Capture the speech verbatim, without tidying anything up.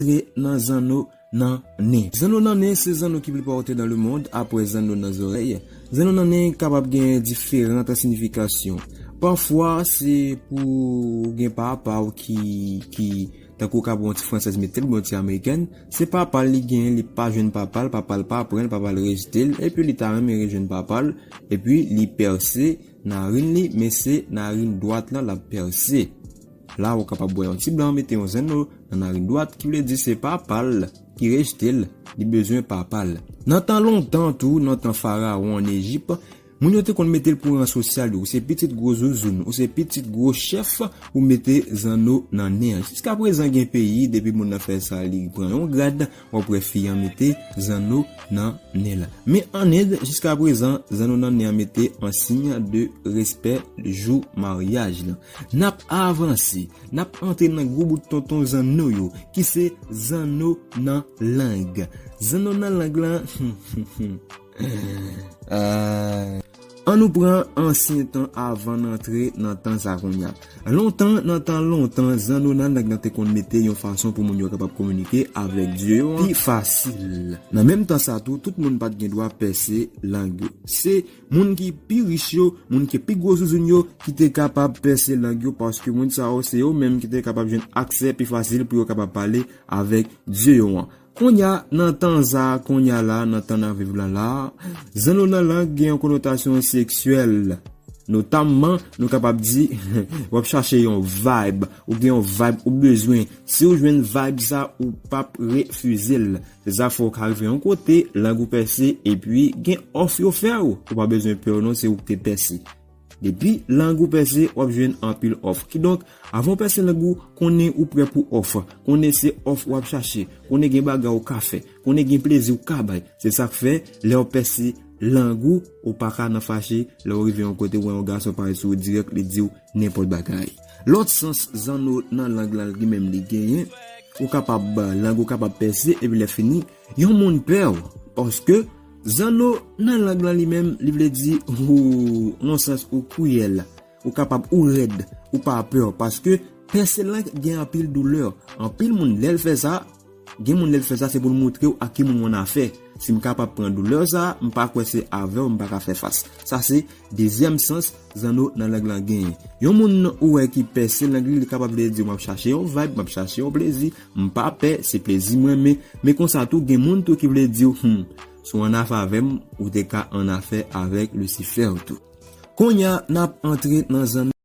Antre nan zanno nan nen. Zanno nan nen se zanno ki pli pòte dans le monde apre zanno nan zòrèy. Zanno nan nen kapab gen diferan siyifikasyon. Pafwa, se pou gen papa w ki, ki, tankou w ka pran yon ti fransèz mete l, yon ti amerikèn, se papa l li genyen, li pa jwenn papa l, papa l pa pran l, papa l rejte l, epi li ta renmen rejwenn papa l, epi li pèse narin li, men se narin dwat lan l ap pèse. La, ou kapab wè yon ti blan mete yon zanno nan narin dwat, ki vle di se papa l ki rejte l, li bezwen papa l. Nan tan lontan tou, nan tan Farawon ann Ejip, moun yo te konn mete l pou ran sosyal yo. Ou se pitit gwo zouzoun, ou se pitit gwo chèf, ou mete zanno nan nen an. Jiskaprezan, gen peyi, depi moun nan fè sa, li pran yon grad, w ap wè fi an mete zanno nan nen l. Men ann End, jiskaprezan, zanno nan nen an mete an siy de respè jou maryaj lan. N ap avanse, n ap antre nan gwo bout tonton zanno yo, ki se zanno nan lang. Zanno nan lang lan, ah, ann nou pran ansyen tan avan n antre nan tan sa kounye a. Lontan, nan tan lontan, zanno nan lang lan te konn mete yon fason pou moun yo kapab kominike avèk dye yo an pi fasil. Nan menm tan sa tou, tout moun pa t gen dwa pèse lang yo. Se moun ki pi rich yo, moun ki pi gwo zouzoun yo, ki te kapab pèse lang yo, paske moun sa yo, se yo menm ki te kapab jwenn aksè pi fasil pou yo kapab pale avèk dye yo an. Kounye a, nan tan sa, kounye a la, nan tan n ap viv lan la, zanno nan lang gen yon konotasyon seksyèl. Notamman, nou kapab di, w ap chache yon vibe, ou gen yon vibe ou bezwen. Si w jwenn vibe sa, ou p ap refize l. Se sa fè w ka rive yon kote, lang ou pèse, epi gen òf yo fè w. Ou pa bezwen pè w non, se ou ki te pèse. Depi lang ou pèse, w ap jwenn anpil òf. Kidonk, avan w pèse lang ou, konnen ou prè pou òf. Konnen se òf w ap chache. Konnen gen bagay ou ka fè. Konnen gen plezi ou ka bay. Se sa k fè, lè w pèse lang ou, ou pa ka nan fache. Lè w rive yon kote, w wè yon gason parèt sou ou dirèk, li di w nenpòt bagay. Lòt sans zanno nan lang lan li menm li genyen, ou kapab, lang ou kapab pèse, epi lè fini, yon moun pè w. Paske zanno nan lang lan li menm, li vle di ou, nan sans ou kriyèl, ou kapab ou rèd, ou pa pè, paske pèse lang gen anpil doulè. Anpil moun, lè l fè sa, gen moun lè l fè sa, se pou l montre w ak ki moun w annafè. Si m kapab pran doulè sa, m pa kwè se avè w m pa ka fè fas. Sa se dezyèm sans zanno nan lang lan genyen. Yon moun ou wè ki pèse lang li, li kapab vle di w, m ap chache yon vibe, m ap chache yon plezi, m pa pè, se plezi m renmen. Men konsa tou, gen moun tou ki vle di w, hmm, si w annafè avè m, ou te ka annafè avèk Lisifè tou. Kounye a, n ap antre nan zanno